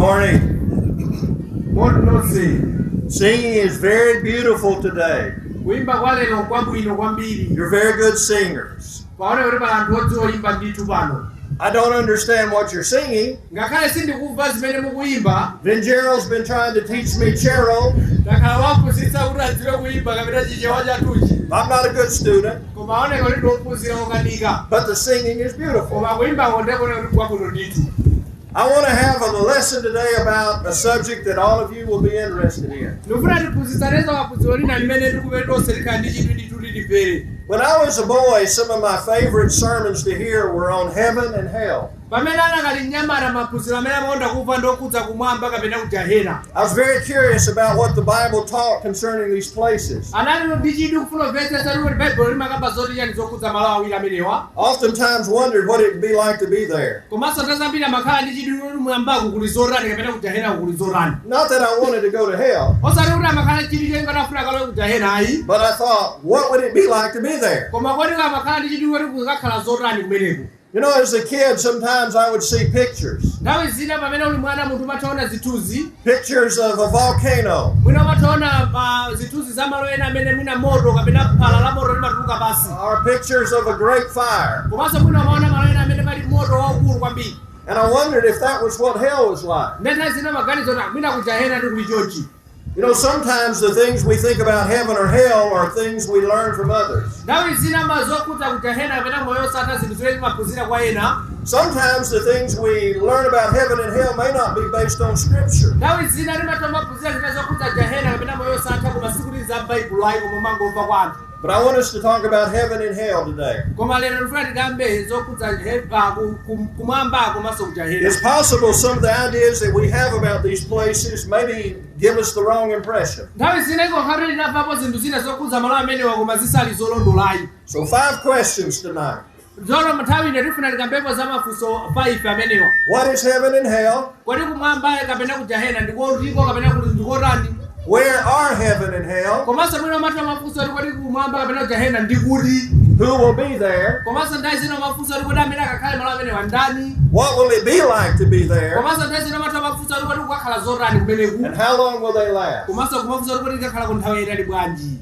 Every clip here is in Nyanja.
Morning. Moni nonse. Singing is very beautiful today. Kuimba kwa lero kwabwino kwambiri. You're very good singers. Paone kuti pali anthu odziwa oyimba ndithu pano. I don't understand what you're singing. Ngakhale sindikumva zimene mukuyimba. Vinjero's been trying to teach me Chero. Takhala waphunzitsa kuti adziwe kuyimba kapena Chichewa chathuchi. I'm not a good student, Koma aoneka kuti ndiophunzira okanika. but the singing is beautiful. Koma kuyimbako ndekuona kuti kwabwino ndithu. I want to have a lesson today about a subject that all of you will be interested in. Ndikufuna tiphunzitsanezo kaphunziro lina limene ndikupere tonse likhala ndi chidwi ndithu lilipere. When I was a boy, some of my favorite sermons to hear were on heaven and hell. Pamene anakali mnyamata, maphunziro amene amakonda kumva ndokhudza kumwamba kapena kujahena. I was very curious about what the Bible taught concerning these places. Anali ndi chidwi kufuna kumvetsetsa kuti Baibulo limakamba zoti chani zokhudza malo awiri amenewa. Oftentimes wondered what it would be like to be there. Komanso nthawi zambiri amakhala ndi chidwi kuti kumwambaku kuli zotani kapena kujahena kuli zotani. Not that I wanted to go to hell, Osati kuti amakhala chidwi chonga afuna kalowe kujahena ayi. but I thought, what would it be like to be there? Koma kodi amakhala ndi chidwi kuti kukakhala zotani kumeneko? As a kid, sometimes I would see pictures. Nthawi zina pamene uli mwana munthu umathaona zithunzi. Pictures of a volcano, Mwina umathaona zithunzi za malo ena amene mwina moto kapena phala la moto limatuluka pasi. Or pictures of a great fire. Komanso mwina umaona malo ena amene pali moto waukulu kwambiri. And I wondered if that was what hell was like. Nde nthawi zina maganizo kuti mwina kujahena ndi kuli chonchi. Sometimes the things we think about heaven or hell are things we learn from others. Nthawi zina mazokhudza kujahena kapena moyo osatha zinthu zimene timaphunzira kwa ena. Sometimes the things we learn about heaven and hell may not be based on Scripture. Nthawi zina timatha maphunzira zimene zokhudza jahena kapena moyo osatha koma sikuti za Baibulo ayi, koma mangomva kwa anthu. But I want us to talk about heaven and hell today. Koma lero ndifuna tikambe zokhudza kumwamba komanso kujahena. It's possible some of the ideas that we have about these places maybe give us the wrong impression. Nthawi zina ikokhala tinamvapo zinthu zina zokhudza malo amenewa koma zisali zolondolayi. So, five questions tonight. Zono nthawi ino tifuna tikambepo za mafunso 5 amenewa. What is heaven and hell? Kodi kumwamba kapena kujahena ndikotiko kapena kuti ndikotani? Where are heaven and hell? Komanso mwina umatha mafunso ati kodi kumwamba kapena kujahena ndikuti? Who will be there? Komanso nthawi zina mafunso ati kodi amene akakhale malo amenewa ndani? What will it be like to be there? Komanso nthawi zina umatha mafunso ati kodi kukakhala zotani kumeneku? And how long will they last? Komanso kumafunso ati kodi tikakhala ku nthawi yayitali bwanji?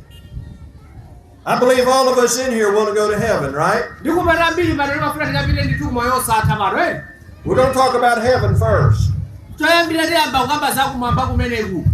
I believe all of us in here want to go to heaven, right? Ndikupata ambiri pano timafuna tikapite ndithu kumoyo osatha pano, eh? We're going to talk about heaven first. Choyambira tiyamba kukamba za kumwamba kumeneku.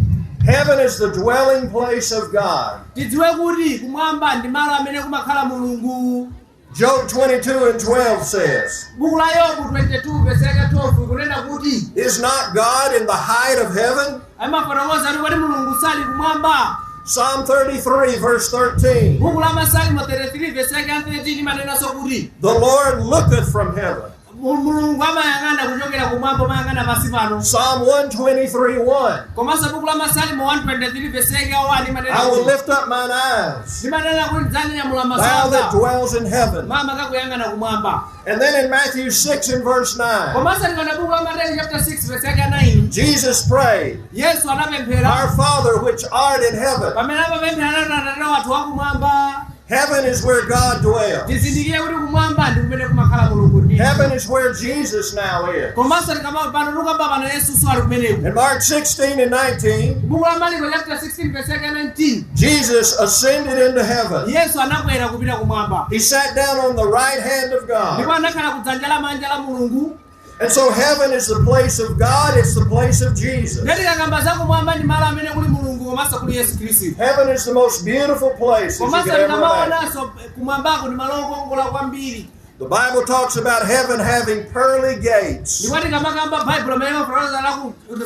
Heaven is the dwelling place of God. Tidziwe kuti kumwamba ndi malo amene kumakhala Mulungu. Job 22 and 12 says, Buku la Yobu 22 verse yake 12 kunena kuti, "Is not God in the height of heaven?" Amafotokoza kuti kodi Mulungu sali kumwamba? Psalm 33, verse 13. Buku la Masalimo 33 verse yake 13 imanenanso kuti, "The Lord looketh from heaven." Mulungu amayang'ana kuchokera kumwamba, amayang'ana pansi pano. Psalm 123, 1. Komanso buku la Masalimo 123 verse yake 1 imanena "I will kuti, lift up mine eyes, imanena kuti ndidzanyamula maso thou that anga dwells in heaven." mama kakuyang'ana kumwamba. And then in Matthew 6 and verse 9, Komanso tikaona buku la Mateyu chapter 6 verse yake 9, Jesus prayed, Yesu anapemphera, "Our Father which art in heaven." Pamene amapemphera anati, Atate wathu wakumwamba. Heaven is where God dwells. Tizindikire kuti kumwamba ndi kumene kumakhala Mulungu ndi. Heaven is where Jesus now is. Komanso tikama pano tikamba pano Yesuso ali kumeneko. In Mark 16 and 19, Buku la Mariko chapter 16 verse yake 19, Jesus ascended into heaven. Yesu anakwera kupita kumwamba. He sat down on the right hand of Ndipo God. anakhala kudzanja lamanja la Mulungu. And so heaven is the place of God, it's the place of Jesus. Ngati tikakamba za kumwamba ndi malo amene kuli Mulungu komanso kuli Yesu Khristu. Heaven is the most beautiful place that you Komanso could ever imagine. tikamaonanso kumwambako ndi malo okongola kwambiri. The Bible talks about heaven having pearly gates. Ndipo tikamakamba Baibulo amene amafotokoza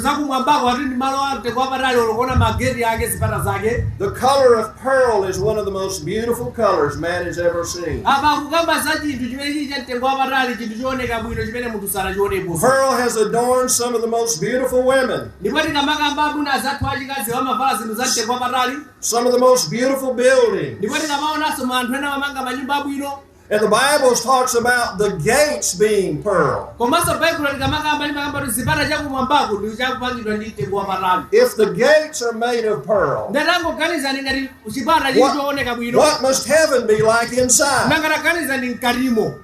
zakumwambako ati ndi malo amtengo wapatali olokona mageti ake zipata zake. The color of pearl is one of the most beautiful colors man has ever seen. Apa akukamba za chinthu chimene chili cha mtengo wapatali, chinthu chooneka bwino chimene munthu sanachionepo. Pearl has adorned some of the most beautiful women, Ndipo tikamakamba amuna azathu achikazi amavala zinthu za mtengo wapatali. Some of the most beautiful buildings. Ndipo tikamaonanso anthu ena amamanga manyumba abwino. And the Bible talks about the gates being pearl. Komanso Baibulo likamakamba limakamba kuti zipata chakumwambako ndi chakupangidwa ndi mtengo wapatali. If the gates are made of pearl, Ndatangoganizani ngati chipata chili chooneka bwino, what must heaven be like inside? Nanga taganizani mkatimo.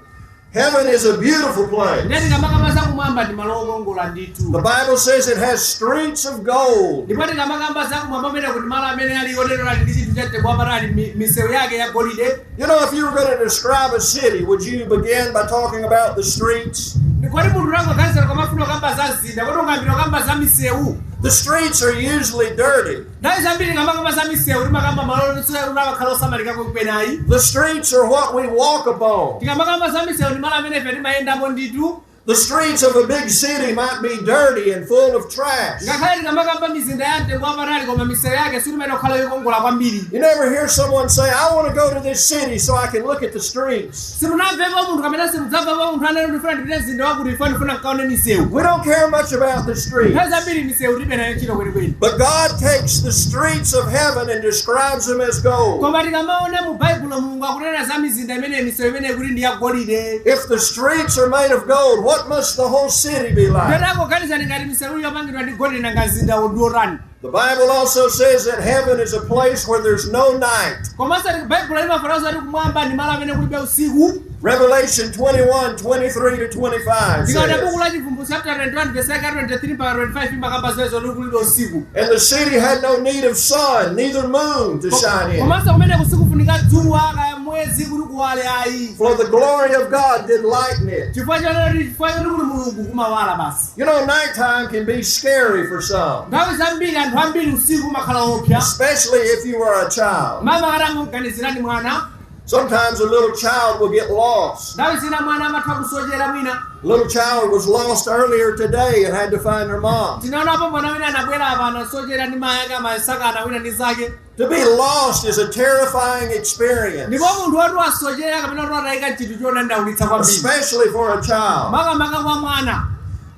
Heaven is a beautiful place. Ndiye tikamakamba zakumwamba ndi malo okongola ndithu. The Bible says it has streets of gold. Ndipo tikamakamba zakumwamba pamene kuti malo amene ali otero ali ndi chinthu cha mtengo wapatali misewu yake ya golide. You know, if you were going to describe a city, would you begin by talking about the streets? Kodi munthu tangoganizira kamafuna kukamba za mzinda kodi ungambira kukamba za misewu? The streets are usually dirty. Nthawi zambiri tikamakamba za misewu timakamba malo unakakhala osamalika kwenikwenayi. The streets are what we walk upon. Tikamakamba za misewu ndi malo amene ife timayendamo ndithu. The streets of a big city might be dirty and full of trash. Ngakhale tikamakamba mizinda ya mtengo wapatali koma misewu yake sitimene kukhala yokongola kwambiri. You never hear someone say, "I want to go to this city so I can look at the streets." Simunamvepo munthu kapena simudzamvapo munthu anene ndifuna ndipite mzinda wakuti ifo ndifuna nkaone misewu. We don't care much about the streets. Nthawi zambiri misewu tilibe nayo ntchito kwenikweni. But God takes the streets of heaven and describes them as gold. Koma tikamaona mu Baibulo Mulungu akunena za mizinda imene misewu imene kuti ndi yagolide. If the streets are made of gold, what must the whole city be like? Tangoganizani ngati misewu yopangidwa ndi golide nanga mzinda wodiotani. The Bible also says that heaven is a place where there's no night. Komanso Baibulo limafotokoza kuti kumwamba ndi malo amene kulibe usiku. Revelation 21, 23 to 25 Tikaona buku says, la Chivumbulutso chapter 21 verse yake 23 mpaka 25 imakamba zimenezo kuti kulibe usiku. "And the city had no need of sun, neither moon to shine in. Komanso kumene kusikufunika dzuwa kaya mwezi kuti kuwale ayi. For the glory of God did lighten it." Chifukwa choneri chifukwa choti kuli Mulungu kumawala basi. You know, nighttime can be scary for some, Nthawi zambiri anthu ambiri usiku umakhala opsa. Especially if you are a child. Mama katangoganizirani mwana. Sometimes a little child will get lost. Nthawi zina mwana amatha kusochera mwina. A little child was lost earlier today and had to find her mom. Tinaonapo mwana wina anabwera apa anasochera ndi mayi ake amasakana wina ndi zake. To be lost is a terrifying experience, Ndipo munthu woti wasochera kapena woti watayika chinthu chodandaulitsa kwambiri. Especially for a child. Makamaka kwa mwana.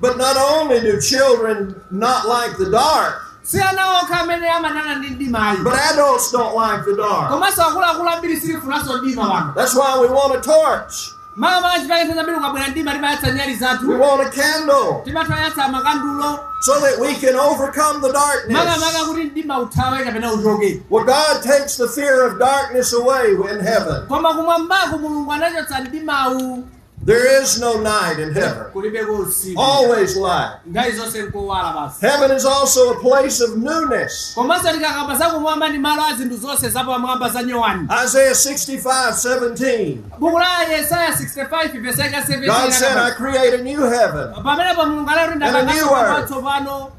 But not only do children not like the dark, Si ana okha amene amadana ndi mdimayi. but adults don't like the dark. Komanso akuluakulu ambiri sitifunanso mdima wano. That's why we want a torch. Makamaka chipake nthawi zambiri ukabwera mdima timayatsa nyali zathu. We want a candle Timatha makandulo. So that we can overcome the Makamaka darkness. kuti mdima uthawe kapena uchoke. Well, God takes the fear of darkness away in heaven. Koma kumwambako Mulungu anachotsa mdimawu. There is no night in heaven. Kulibeko usiku. Always light. Nthawi zonse nkowala basi. Heaven is also a place of newness. Komanso tikakamba zakumwamba ndi malo a zinthu zonse zapamwamba za nyowani. Isaiah 65, 17. Buku la Yesaya 65 verse yake 17. God said, "I create a new heaven." Pamenepo Mulungu anati And a new earth. tsopano.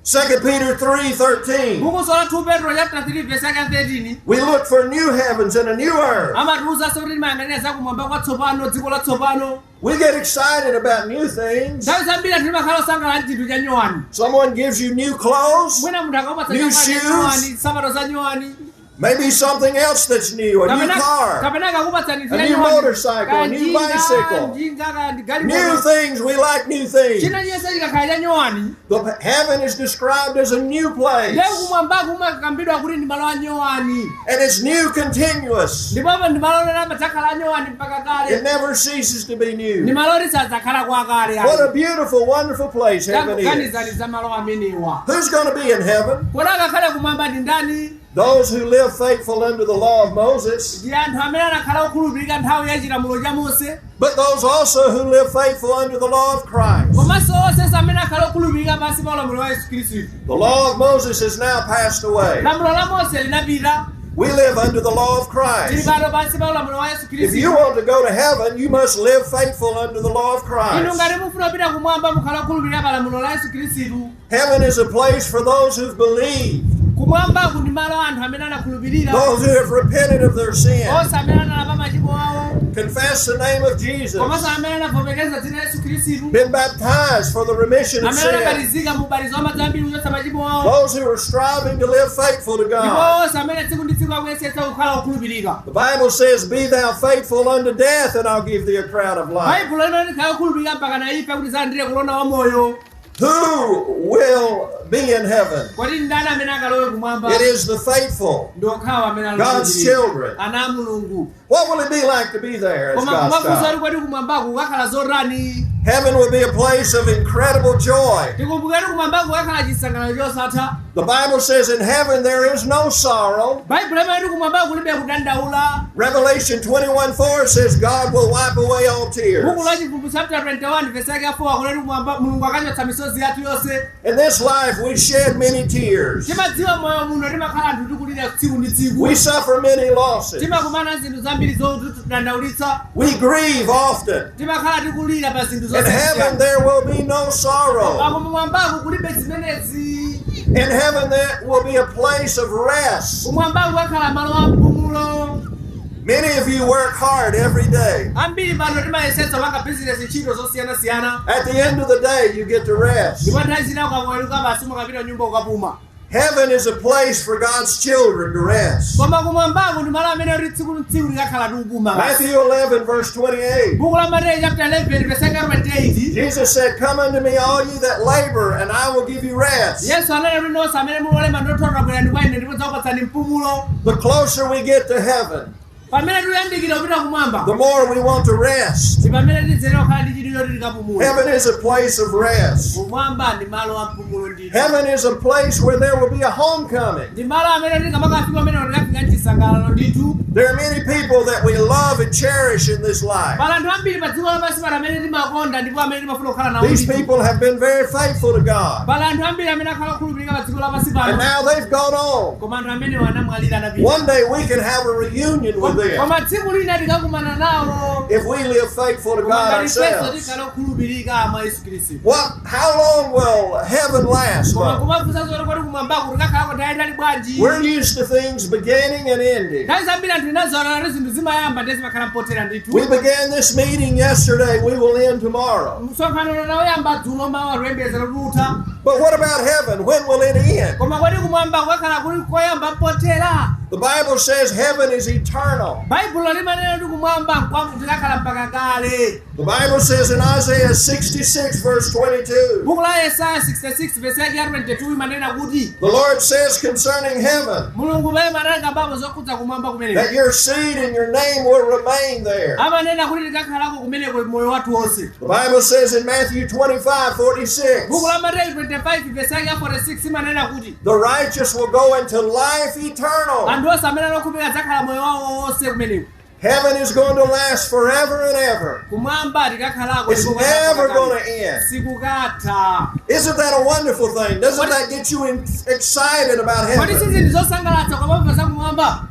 2 Peter 3, 13. Buku la 2 Petro chapter 3 verse yake 13. We look for new heavens and a new earth. Amatiwuzanso kuti timayang'anira zakumwamba kwatsopano dziko latsopano. We get excited about new things. Nthawi zambiri anthu timakhala osangalala ndi chinthu cha nyowani. Someone gives you new clothes, Mwina munthu akakupatsa new chovala cha shoes, nyowani nsapato za nyowani. Maybe something else that's new, a new car, Kapena akakupatsani a new motorcycle, a new bicycle. Njinga kaya ndi New galimoto. things, we like new things. China chilichonse chikakhala cha nyowani. The heaven is described as a new place. Ndiye kumwambako kumakambidwa kuti ndi malo a nyowani. And it's new continuous. Ndipo ndi malo oti amadzakhala a nyowani mpaka kale. It never ceases to be Ndi new. malo oti sadzakhala kwa kale. What a beautiful, wonderful place heaven is. Tangoganizani za malo amenewa. Who's going to be in heaven? Kodi akakhale kumwamba ndi ndani? Those who live faithful under the law of Moses, Ndi anthu amene anakhala okhulupirika nthawi ya chilamulo cha Mose. But those also who live faithful under the law of Christ. Komanso onse amene akhala okhulupirika pansi pa ulamuliro wa Yesu Khristu. The law of Moses has now passed away. Lamulo la Mose linapita. We live under the law of Tili Christ. pano pansi pa ulamuliro wa Yesu If Khristu. you want to go to heaven, you must live faithful under the law of Inu Christ. ngati mufuna kupita kumwamba mukhala okhulupirira pa lamulo la Yesu Khristu. Heaven is a place for those who've believed, Kumwambaku ndi malo anthu amene anakhulupirira. Those who have repented of their sin, Onse amene analapa machimo awo. Confessed the name of Jesus, Komanso amene anavomereza dzina la Yesu Khristu. Been baptized for the remission of Amene sin, anabatizika mu ubatizo wa madzi ambiri kuchotsa machimo awo. Those who are striving to live faithful to Ndipo God. onse amene tsiku ndi tsiku akuyesetsa kukhala okhulupirika. The Bible says, "Be thou faithful unto death, and I'll give thee a crown of life." Baibulo limene likhala okhulupirika mpaka na imfa kuti zalandire korona wa moyo. Who will be in heaven? Kodi ndani amene akalowe kumwamba? It is the faithful, Ndi okhawo amene God's alokhulupirira. Children. Ana a Mulungu. What will it be like to be there as Koma God's kumafunsa child? kuti kodi kumwambako kukakhala zotani? Heaven will be a place of incredible joy. Tikumbukire kuti kumwambako kukakhala chisangalalo chosatha. The Bible says in heaven there is no sorrow. Baibulo imati kumwambako kulibe kudandaula. Revelation 21:4 says God will wipe away all tears. Buku la Chivumbulutso chapter 21 verse yake ya 4 akunena kuti kumwamba Mulungu akachotsa misozi yathu yonse. In this life we shed many tears. Timadziwa moyo muno timakhala anthu tikulira tsiku ndi tsiku. We suffer many losses. Timakumana zinthu zambiri zotidandaulitsa. We grieve often. Timakhala tikulira pa zinthu In heaven zosiyana. there will be no sorrow. Koma kumwambako kulibe zimenezi. In heaven there will be a place of rest. Kumwambako kukakhala malo a mpumulo. Many of you work hard every day. Ambiri pano timayesetsa kupanga bizinesi ntchito zosiyanasiyana. At the end of the day, you get to rest. Ndipo nthawi zina ukaweruka basi mukapita nyumba ukapuma. Heaven is a place for God's children to rest. Koma kumwambako ndi malo amene kuti tsiku ndi tsiku likakhala tikupuma. Matthew 11, verse 28. Buku la Mateyu chapter 11 verse 28. Jesus said, "Come unto me, all you that labor, and I will give you rest." Yesu anena kuti nonse amene muli olema ndi othodwa bwerani kwa ine ndipo ndidzakupatsani mpumulo. The closer we get to heaven, Pamene tikuyandikira kupita kumwamba, the more we want to rest. ndi pamene tidzere kukhala ndi chidwi choti tikapumule. Heaven is a place of rest. Kumwamba ndi malo a mpumulo ndithu. Heaven is a place where there will be a homecoming. Ndi malo amene tikamakafika amene tikafika mchisangalalo ndithu. There are many people that we love and cherish in this life. Pali anthu ambiri pa dziko lapansi pano amene timakonda ndipo amene timafuna kukhala nawo These ndithu. people have been very faithful to God. Pali anthu ambiri amene akhala okhulupirika pa dziko lapansi And pano. now they've gone on. Koma anthu amenewo anamwalira anapita. One day we can have a reunion with them Koma tsiku lina tikakumana nawo. if we live faithful to Koma God ngati ifenso ourselves. tikhale okhulupirika mwa Yesu Khristu. What? How long will heaven last, Koma though? kumafunsa zoti kodi kumwambako tikakhalako nthawi yaitali bwanji? We're used to things beginning and ending. Nthawi zambiri anthu tinazolowera kuti zinthu zimayamba ndiye zimakhala mpothera ndithu. We began this meeting yesterday. We will end tomorrow. Msonkhano unaoyamba dzulo mawa kuyembekeza kutha. But what about heaven? When will it end? Koma kodi kumwamba kukakhala kuli koyamba mpothera? The Bible says heaven is eternal. Baibulo limanena kuti kumwamba tikakhala mpaka kale. The Bible says in Isaiah 66, verse 22, Buku la Yesaya 66 verse yake ya 22 imanena kuti the Lord says concerning heaven Mulungu pamene manena zokhudza kumwamba kumeneko that your seed and your name will remain there. amanena kuti tikakhalako kumeneko moyo wathu wonse. The Bible says in Matthew 25, 46, Buku la Mateyu 25 verse yake ya 46 imanena kuti the righteous will go into life eternal. anthu onse amene anakhulupirira adzakhala moyo wawo wonse kumeneko. Heaven is going to last forever and ever. Kumwamba tikakhalako It's ndipo kukakhala never kale. going to end. Sikukatha. Isn't that a wonderful thing? Doesn't that get you excited about Kodi si heaven? zinthu zosangalatsa kwamamva zakumwamba?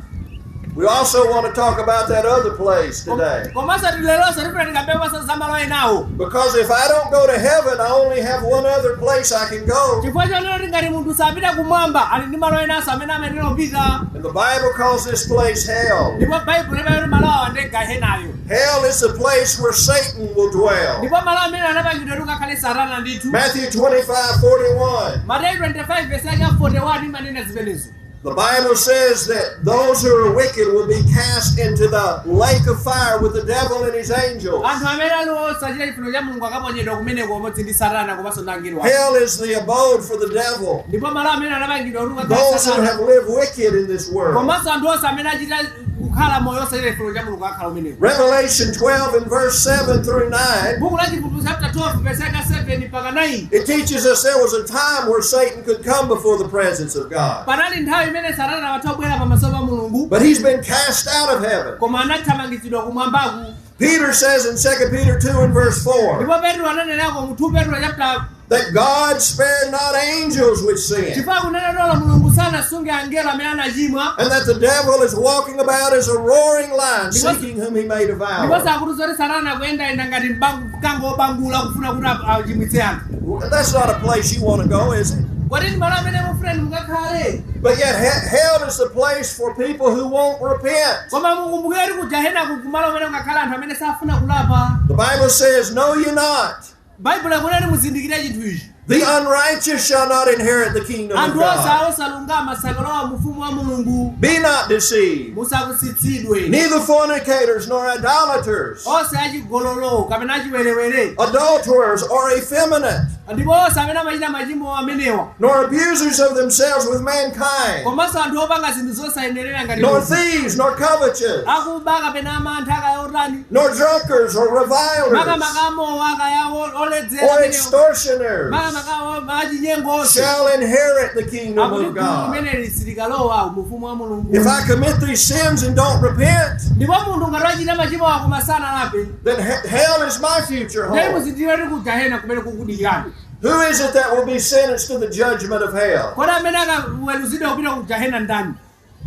We also want to talk about that other place today. Komanso tileronso tifuna tikambe za malo enawo. Because if I don't go to heaven, I only have one other place I can go. Chifukwa chonena kuti ngati munthu sapita kumwamba ali ndi malo enanso amene amayenera kupita. And the Bible calls this place hell. Ndipo Baibulo limanena kuti malo awa ndi Gahenayo. Hell is the place where Satan will dwell. Ndipo malo amene anapangidwa kuti ukakhale Satana ndithu. Matthew 25, 41. Mateyu 25 verse yake ya 41 imanena zimenezo. The Bible says that those who are wicked will be cast into the lake of fire with the devil and his angels. Anthu amene ali osachita chifuniro cha Mulungu akaponyedwa kumeneko pamodzi ndi Satana komanso ndi angelo ake. Hell is the abode for the devil. Ndipo malo amene anapangidwa kuti ukakhale Those who Satana. have lived wicked in this world. Komanso anthu onse amene achita kukhala moyo osachita chifuniro cha Mulungu akhala kumeneko. Revelation 12 and verse 7 through 9, Buku la Chivumbulutso chapter 12 verse yake 7 mpaka 9. it teaches us there was a time where Satan could come before the presence of God. Panali nthawi imene Satana amatha kubwera pamaso pa Mulungu, But he's been cast out of heaven. koma anathamangitsidwa kumwambaku. Peter says in 2 Peter 2 and verse 4 Ndipo Petro ananenako mu 2 Petro chapter that God spared not angels which sinned, chifukwa kunena dolo Mulungu sanasunge angelo amene anachimwa, and that the devil is walking about as a roaring lion, seeking whom he may ndipo devour. sakuti zoti Satana akuyendayenda ngati mkango wobangula kufuna kuti achimwitse anthu. That's not a place you want to go, is it? Kodi ndi malo amene mufuna inu mukakhale? But yet, hell is the place for people who won't repent. Koma mukumbukire kuti ku Jehena kumalo amene kukakhala anthu amene safuna kulapa. The Bible says, "Know you not Baibulo ikunena muzindikire chinthu ichi. The unrighteous shall not inherit the kingdom of Anthu onse God. osalungama sakalowa mu ufumu wa Mulungu. Be not deceived. Musapusitsidwe. Neither fornicators nor idolaters, Onse achigololo kapena achiwerewere, adulterers or effeminate, ndipo onse amene amachita machimo amenewa, nor abusers of themselves with mankind, komanso anthu opanga zinthu zosayenerera ngati nor munthu, thieves, nor covetous, akuba kapena amantha akaya otani, nor drunkards or revilers, makamaka amowa akaya oledzera or amenewa, extortioners makamaka achinyengo onse, shall inherit the kingdom akuti of gulu God. limeneli silikalowa mu ufumu wa Mulungu. If I commit these sins and don't repent, Ndipo munthu ngati wachita machimo ako masanalape, then hell is my future ndiye home. muzindikire kuti ku gahena kumene kukudikirani. Who is it that will be sentenced to the judgment of hell? Kodi amene akaweruzidwa kupita ku gahena ndani?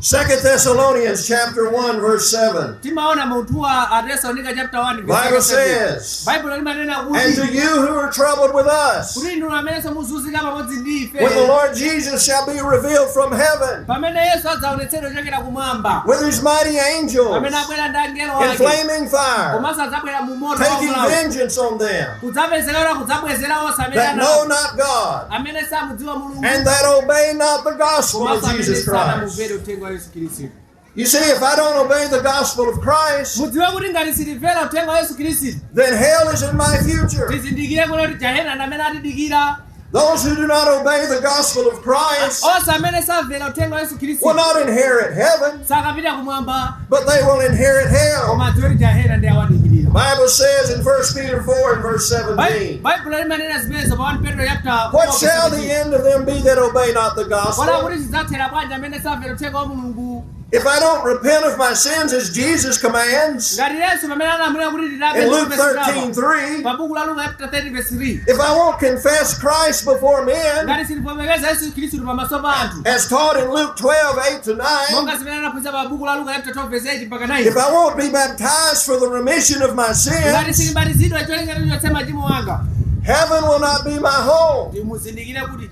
2 Thessalonians chapter 1 verse 7. Timaona munthuwa Atesalonika chapter 1 verse Bible 7. says, Baibulo limanena "And to kuti you who are troubled with us, kuti inu amenenso muzunzika pamodzi ndi ife, when the Lord Jesus shall be revealed from heaven pamene Yesu adzaonetsedwa kuchokera kumwamba, with his mighty angels pamene abwera ndi angelo in ake, flaming fire, komanso adzabwera mu moto taking waukulawo, vengeance on them kudzapezekera kudzabwezera onse amene that know ana- not God amene samudziwa Mulungu, and that obey not the gospel komanso of amene Jesus Christ." sanamumvere uthenga wa Yesu Khristu. You see, if I don't obey the gospel of Christ, Mudziwe kuti ngati sitimvera uthenga wa Yesu Khristu, then hell is in my future. tizindikire kuti gahena ndi amene atidikira. Those who do not obey the gospel of Christ Onse amene samvera uthenga wa Yesu Khristu will not inherit heaven, sakapita kumwamba, but they will inherit hell. koma adziwe kuti gahena ndi awadikirira. The Bible says in 1 Peter 4 and verse 17, Baibulo limanena zimenezo pa 1 Petro chapter "What 4 shall verse the 17. end of them be that obey not the Kodi gospel?" akuti zidzathera bwanji amene samvera uthenga wa Mulungu? If I don't repent of my sins as Jesus commands Ngati Yesu pamene analamulira kuti tilape in Luke verse 13:3, pa buku la Luka chapter 13 verse 3, if I won't confess Christ before men ngati sitivomereza Yesu Khristu pamaso pa anthu, as taught in Luke 12, 8 to 9, monga zimene anaphunzitsa pa buku la Luka chapter 12 verse 8 mpaka 9, if I won't be baptized for the remission of my ngati sins, sindibatizidwa cholinga chotse machimo anga, heaven will not be my home. ndimuzindikire kuti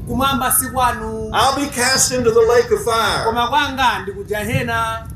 kumwamba si kwanu, I'll be cast into the lake of fire. koma kwanga ndi ku gahena.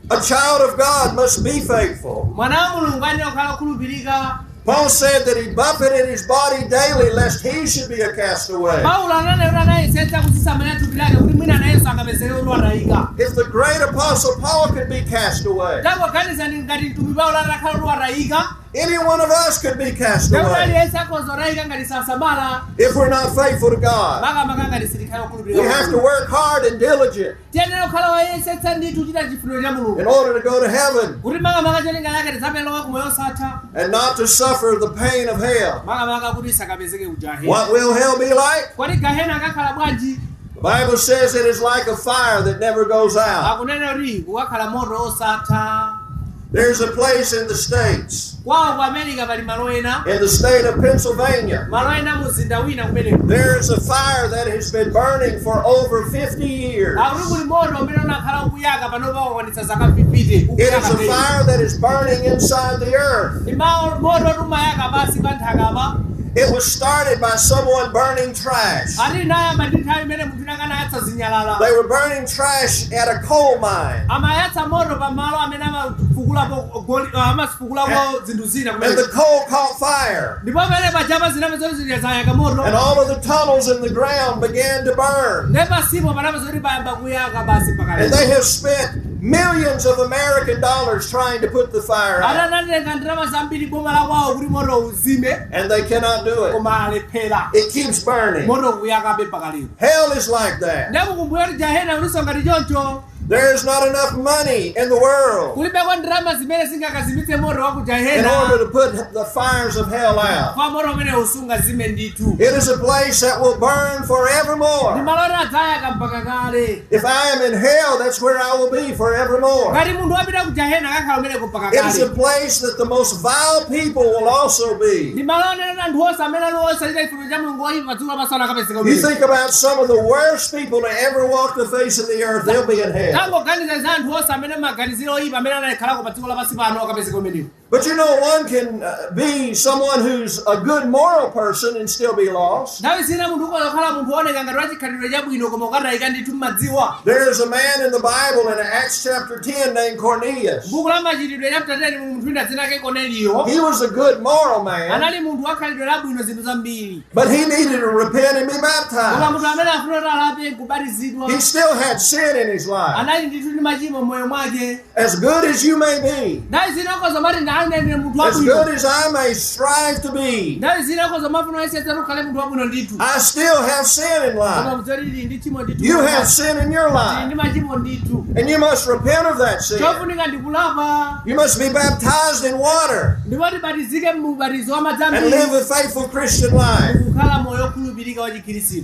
A child of God must be faithful. Mwana wa Mulungu ayenera kukhala okhulupirika. Paul said that he buffeted his body daily lest he should be a castaway. Paulo ananena kuti anayesetsa kuzisamalira thupi lake kuti mwina nayenso angapezeke kuti watayika. If the great apostle Paul could be cast away, Tangoganizani ngati mtumwi Paulo atakhala kuti watayika, any one of us could be cast ndekuti away aliyense akhoza kutayika ngati sasamala, if we're not faithful to God. makamaka ngati sitikhala okhulupirika. We have to work hard and diligent Tiyenera kukhala woyesetsa ndithu kuchita chifuniro cha Mulungu, in order to go to heaven kuti makamaka cholinga lake tidzapelewa kumoyo osatha, and not to suffer the pain of hell. makamaka kuti sakapezeke ku gahena. What will hell be like? Kodi gahena akakhala bwanji? The Bible says it is like a fire that never goes out. Akunena kuti kukakhala moto osatha. There's a place in the States, Kwawo ku America pali malo ena, in the state of Pennsylvania. malo ena muzinda wina kumeneko, There is a fire that has been burning for over 50 years. akuti kuli moto umene unakhala ukuyaka panopa wakwanitsa zaka 50 It is a ukuyaka. fire that is burning inside the earth. Ndi moto umayaka pansi pa nthakapa. It was started by someone burning trash. Ati inayamba ndi nthawi imene munthu akanayatsa zinyalala. They were burning trash at a coal mine. Amayatsa moto pa malo amene amafukulapo zinthu zina And kumeneko. the coal caught fire. Ndipo pamene pajapa zinapeza kuti zija zayaka moto, And all of the tunnels in the ground began to burn. ndi pasipo panapeza kuti payamba kuyaka basi And pakale. they have spent millions of American dollars trying to put the fire out. Atanatenga ndalama zambiri boma la kwawo kuti moto uzime, And they cannot do it. koma alephera. It keeps burning. Moto kuyakabe pakalero. Hell is like that. Ndakukumbukira kuti jahena ulinso ngati choncho. There is not enough money in the world Kulibeko ndalama zimene zingakazimitse moto wa ku in jahena, order to put the fires of hell out. kwa moto umene usunga zime ndithu. It is a place that will burn Ndi forevermore. malo oti adzayaka mpaka kale. If I am in hell, that's where I will be forevermore. Ngati munthu wapita ku jahena akakhala umeneko mpaka It is a kale. place that the most vile people will also be. Ndi malo onena anthu onse amene ali osachita chifuniro cha Mulungu oyipa dziko lapansi akapezeka You umeneko. think about some of the worst people to ever walk the face of the earth, they'll be in hell. heaven. Tangoganiza za anthu onse amene maganiziro oyipa amene analikhalako pa dziko lapansi pano akapezeka kumeneko. But you know, one can be someone who's a good moral person and still be lost. Nthawi zina munthu ukazakhala munthu wooneka ngati wachikhalidwe chabwino koma ukatayika ndithu mmadziwa. There is a man in the Bible in Acts chapter 10 named Cornelius. Buku la Machitidwe chapter 10 munthu wina dzina lake Korneliyo. He was a good moral man, Anali munthu wakhalidwe labwino zinthu zambiri. but he needed to repent and be Koma baptized. munthu amene afuna kuti alape nkubatizidwa. He still had sin in his life. Anali ndithu ndi machimo m'moyo mwake. As good as you may be, Nthawi zina ukhoza mati ndine munthu as wabwino. good as I may strive to be, Nthawi zina ukhoza mafuna yesetsa kuti ukhale munthu wabwino ndithu. I still have sin in Koma life. mudzoti ndili ndi tchimo ndithu. You have sin in your Ndili life, ndi machimo ndithu. and you must repent of that sin. Chofunika ndikulapa. You must be baptized in water Ndipo tibatizike mu ubatizo wa madzi and ambiri. live a faithful Christian life. Kukhala moyo okhulupirika wa chikhristu.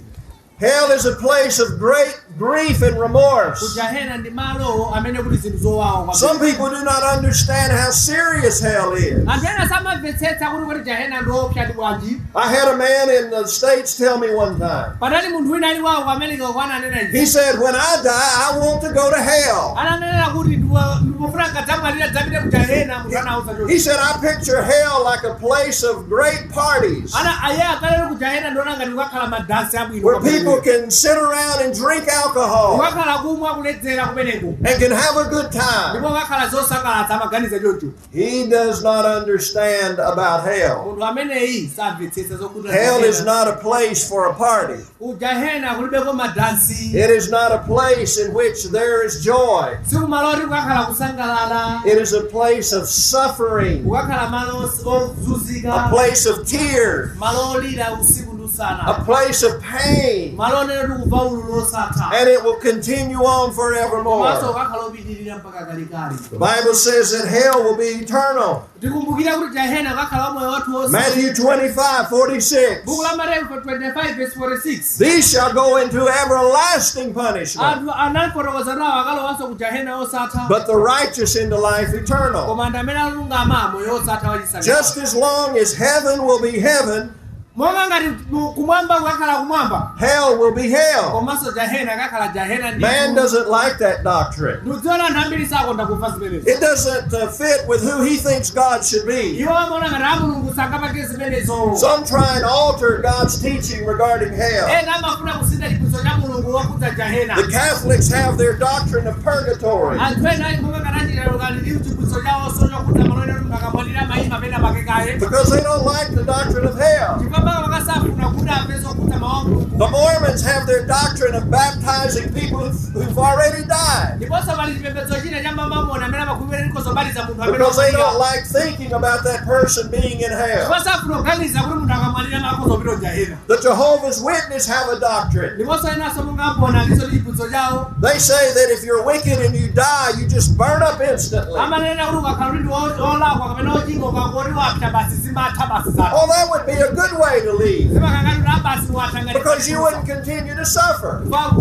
Hell is a place of great grief and remorse. Kujahena ndi malo amene kuli zinthu zowawa kwambiri. Some people do not understand how serious hell is. Anthu ena samamvetsetsa kuti jahena ndi woopsa ndi bwanji. I had a man in the States tell me one time. Panali munthu wina ali wawo ku America uko ananena izi. He said, "When I die, I want to go to hell." Ananena kuti ndikufuna nkadzamwalira dzapite ku jahena munthu anauza choncho. He said, "I picture hell like a place of great parties Ana aye akalero ku jahena ndiona ngati kukakhala madansi abwino where kwambiri. people can sit around and drink alcohol Kukakhala kumwa kuledzera kumeneko. and can have a good time." Ndipo kukakhala zosangalatsa amaganiza choncho. He does not understand about hell. Munthu ameneyi samvetsetsa zokuti Hell is not a place for a party. Ku jahena kulibeko madansi. It is not a place in which there is joy. Sikumalo oti kukakhala kusangalala. It is a place of suffering, Kukakhala malo ozunzika. a place of tears, Malo olira usiku ndi usana. a place of pain, Malo onena kuti kumva ululu osatha. and it will continue on forevermore. Komanso kukakhala opitirira mpaka kalekale. The Bible says that hell will be eternal. Tikumbukira kuti jahena kukakhala moyo wathu wonse. Matthew 25, 46. Buku la Mateyu 25 verse 46. These shall go into everlasting punishment, Anthu anafotokoza nawo akalowanso ku jahena osatha. but the righteous into life eternal. Koma anthu amene alungama moyo osatha wachisangalalo. Just as long as heaven will be heaven, Monga ngati kumwamba kukakhala kumwamba. hell will be hell. Komanso jahena akakhala jahena ndi. Man doesn't like that doctrine. Ndidziona anthu ambiri sakonda kumva zimenezo. It doesn't fit with who he thinks God should be. Iwo amaona ngati a Mulungu sangapange zimenezo. Some try and alter God's teaching regarding hell. Ena amafuna kusintha chiphunzitso cha Mulungu wokhudza jahena. The Catholics have their doctrine of purgatory. Anthu ena monga kanachitalo ndi chiphunzitso chawonso chokhudza malo ena kuti mukamwalira mayima pena pakekaye. Because they don't like the doctrine of hell. Chifukwa makasafuna kuti amve zokhudza mawu a Mulungu. The Mormons have their doctrine of baptizing people who've already died. Ndiponso pali chipembedzo china cha mamamona amene amakhulupirira kuti kozobatiza munthu amene Because they don't wamwalira. like thinking about that person being in hell. Chifukwa safuna kuganiza kuti munthu akamwalira makozopita jahena. The Jehovah's Witness have a doctrine. Ndiponso enanso monga ambona aliso ndi chiphunzitso chawo. They say that if you're wicked and you die, you just burn up instantly. Amanena kuti ukakhala kuti ndi olakwa kapena ochinga ukangoti wapsa basi zimatha basi zatha. Oh, that would be a good way to leave Zimakangati kuti abasi watha ngati because you wouldn't continue to suffer. But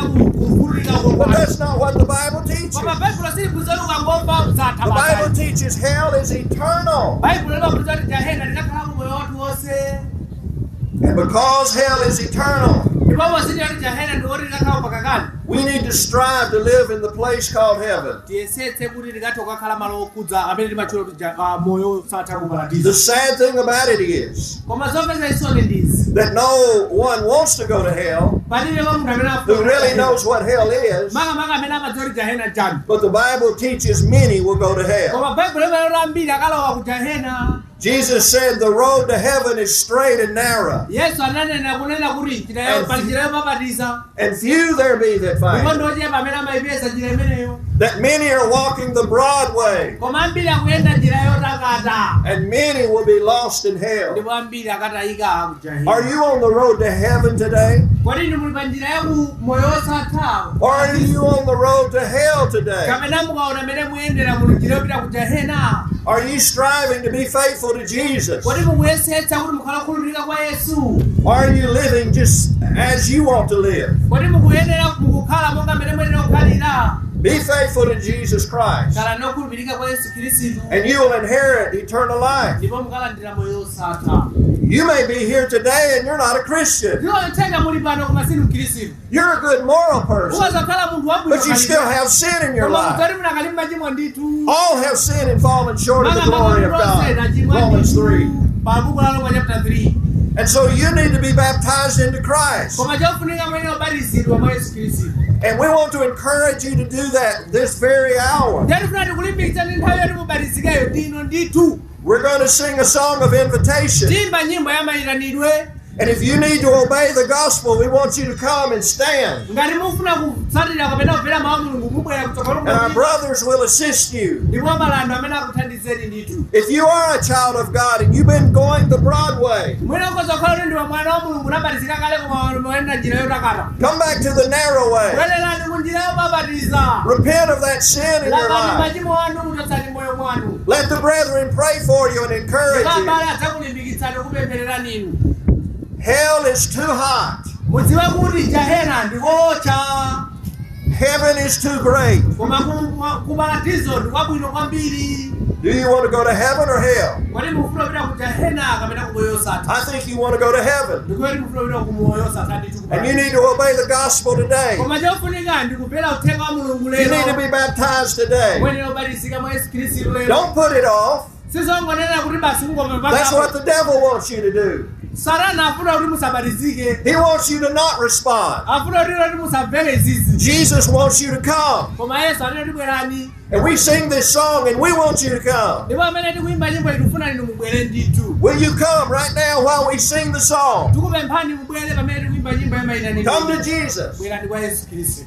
But that's not what the Bible teaches. Koma Baibulo siliphunzitsa kuti ukangomva zatha The Bible basi. teaches hell is eternal. Baibulo limaphunzitsa kuti jahena likakhala moyo wathu wonse. And because hell is eternal, Ndipo pozindikira kuti jahena ndi woti likakhala mpaka kale. we need to strive to live in the place called heaven. Tiyesetse kuti likathe kukakhala malo okhudza amene timatchula kuti moyo osatha ku paradiso. The sad thing about it is Koma zomvetsa chisoni ndizi. that no one wants to go to hell Palibe wa munthu amene who afuna really knows what hell is, makamaka amene amadziwa kuti jahena chani. but the Bible teaches many will go to hell. Koma Baibulo limanena ambiri akalowa ku jahena. Jesus said the road to heaven is straight and narrow, Yesu ananena kunena kuti pali njira yopapatiza. and few there be that Ndipo find it. ndi ochepa amene amayipeza njira imeneyo. That many are walking the broad way, Koma ambiri akuyenda njira yotakata. and many will be lost in hell. Ndipo ambiri akatayika ku jahena. Are you on the road to heaven today? Kodi inu muli pa njira ya ku moyo osatha? Or are you on the road to hell today? Kapena mukaona mmene muyendera muli njira yopita ku jahena? Are you striving to be faithful to Jesus? Kodi mukuyesetsa kuti mukhale okhulupirika kwa Yesu? Or are you living just as you want to live? Kodi mukuyendera mukukhala monga mmene muyenera kukhalira? Be faithful to Jesus Christ, Khalani okhulupirika kwa Yesu Khristu. and you will inherit eternal life. Ndipo mukalandira moyo osatha. You may be here today and you're not a Christian. Ndiyotenga muli pano koma sinu mkhristu. You're a good moral person, Ukazakhala munthu wabwino but you still have sin in your koma life. kudzati munakali mmachimo ndithu. All have sinned and fallen short of the glory of God. Romans 3. Pa buku la Roma chapter 3. And so you need to be baptized into Christ. Koma chofunika mwene obatizidwa mwa Yesu Khristu. And we want to encourage you to do that this very hour. Ndiye tifuna tikulimbikitsani nthawi yoti mubatizikeyo ndino ndithu. We're going to sing a song of invitation. Timba nyimbo ya mayitanidwe. And if you need to obey the gospel, we want you to come and stand. Ngati mufuna kutsatira kapena kumvera mawu a Mulungu mubwera kutsogolo And our kwanu. brothers will assist you. Ndipo amalando amene akuthandizeni ndithu. If you are a child of God and you've been going the broad way, Mwina ukazakhala kuti ndiwe mwana wa Mulungu unabatizika kale koma umayenda njira yotakata. come back to the narrow way. Bwererani ku njira yobabatiza. Repent of that sin in your Lapani life. machimo anu muchotsani moyo mwanu. Let the brethren pray for you and encourage you. Abale adzakulimbikitsani kupemphererani inu. Hell is too hot. Mudziwe kuti jahena ndikocha. Heaven is too great. Koma kuparadizo ndi kwabwino kwambiri. Do you want to go to heaven or hell? Kodi mufuna kupita ku jahena kapena ku moyo osatha? I think you want to go to heaven. Ndikuti mufuna kupita ku moyo osatha ndithu. And you need to obey the gospel today. Koma chofunika ndi kumvera uthenga wa Mulungu You need to lero. be baptized today. Muyenera kubatizika mwa Yesu Khristu lero. Don't put it off. Sizongonena kuti basi That's what kungomapasa. the devil wants you to do. Satana afuna kuti musabatizike. He wants you to not respond. Afuna kuti musamvere izizi. Jesus wants you to come. Koma Yesu anena kuti bwerani. And we sing this song and we want you to come. Ndipo amene tikuyimba nyimbo iyi tikufuna inu mubwere ndithu. Will you come right now while we sing the song? Tikupemphani mubwere pamene tikuyimba nyimbo ya mayitanidwe. Come to Jesus. Bwerani kwa Yesu Khristu.